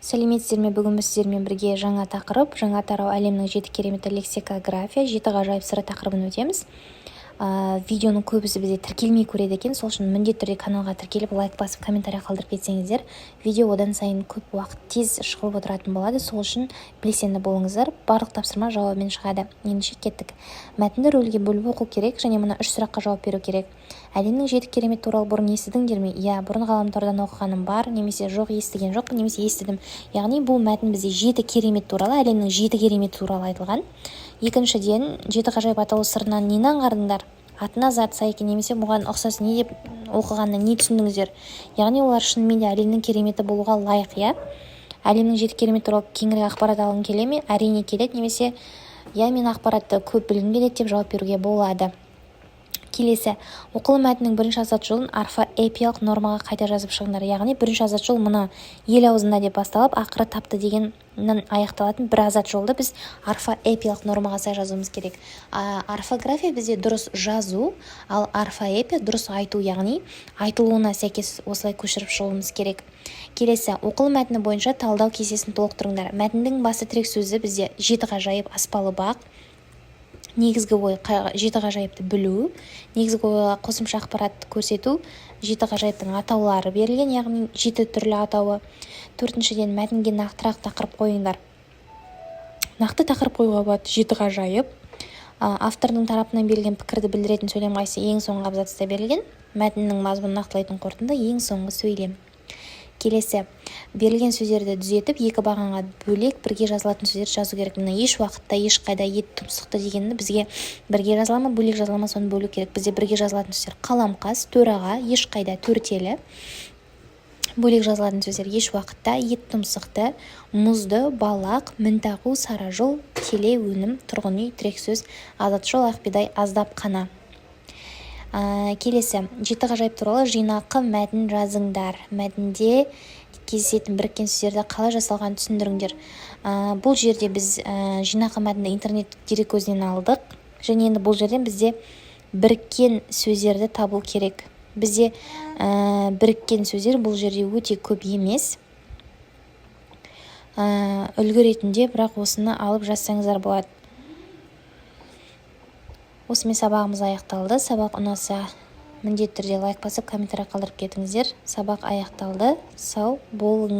Сәлеметсіздер ме! Бүгін біз сіздермен бірге жаңа тақырып, жаңа тарау, «Әлемнің жеті кереметі. Лексикография. Жеті ғажайып сыры» тақырыбын өтеміз. Видеоның көбісі бізде тіркелмей көреді екен. Сол үшін міндетті түрде каналға тіркеліп, лайк басып, комментарий қалдырып кетсеңіздер, видео одан сайын көп уақыт, тез шығып отыратын болады. Сол үшін белсенді болыңыздар. Барлық тапсырма жауабымен шығады. Ендеше, кеттік. Мәтінді рөлге бөліп оқу керек және мына үш сұраққа жауап беру керек. Әлемнің жеті кереметі туралы бұрын естідіңдер ме? Иә, бұрын ғаламтордан оқығаным бар немесе жоқ, естіген жоқпын немесе естідім. Яғни бұл мәтін бізде жеті керемет туралы, әлемнің жеті кереметі туралы айтылған. Екіншіден, жеті ғажайып аталу сырынан нені аңғардыңдар? Атына зат сай екен немесе бұған ұқсас не деп оқығаннан не түсіндіңіздер? Яғни олар шынымен де әлемнің кереметі болуға лайық, иә. Әлемнің жеті кереметі туралы кеңірек ақпарат алғың келе ме? Әрине, келеді немесе иә, мен ақпаратты көп білгім келеді деп жауап беруге болады. Келесі, оқылым мәтіннің бірінші азат жолын орфоэпиялық нормаға қайта жазып шығыңдар. Яғни бірінші азат жол мына «ел аузында» деп басталып, ақыры «тапты» дегеннен аяқталатын бір азат жолды біз орфоэпиялық нормаға сай жазуымыз керек. Орфография бізде дұрыс жазу, ал орфоэпия дұрыс айту, яғни айтылуына сәйкес осылай көшіріп шығуымыз керек. Келесі, оқылым мәтіні бойынша талдау кестесін толықтырыңдар. Мәтіндің басты тірек сөзі бізде жеті ғажайып, аспалы бақ. Негізгі ой: жеті ғажайыпты білу. Негізгі ойға қосымша ақпарат көрсету: жеті ғажайыптың атаулары берілген, яғни жеті түрлі атауы. Төртіншіден, мәтінге нақтырақ тақырып қойыңдар. Нақты тақырып қоюға болады: жеті ғажайып. Автордың тарапынан берілген пікірді білдіретін сөйлем қайсы? Ең соңғы абзацта берілген. Мәтіннің мазмұнын нақтылайтын қорытынды: ең соңғы сөйлем. Келесі, берілген сөздерді түзетіп, екі бағанға бөлек, бірге жазылатын сөздерді жазу керек. Мына «еш уақытта», «ешқайда», «ет тұмсықты» дегенді бізге бірге жазыла ма, бөлек жазыла ма, соны бөлу керек. Бізде бірге жазылатын сөздер: қаламқас, төраға, ешқайда, төртелі. Бөлек жазылатын сөздер: еш уақытта, ет тұмсықты, мұзды, балақ, мін тағу, сара жол, теле, өнім, тұрғын үй, тірек сөз, азат жол, ақ бидай, аздап қана. Келесі, жеті ғажайып туралы жинақы мәтін жазыңдар. Мәтінде кездесетін біріккен сөздерді қалай жасалғанын түсіндіріңдер. Бұл жерде біз жинақы мәтінді интернет дереккөзінен алдық және енді бұл жерден бізде біріккен сөздерді табу керек. Бізде біріккен сөздер бұл жерде өте көп емес үлгі ретінде, бірақ осыны алып жазсаңыздар болады. Осымен сабағымыз аяқталды. Сабақ ұнаса, міндетті түрде лайк басып, комментарий қалдырып кетіңіздер. Сабақ аяқталды, сау болыңыз.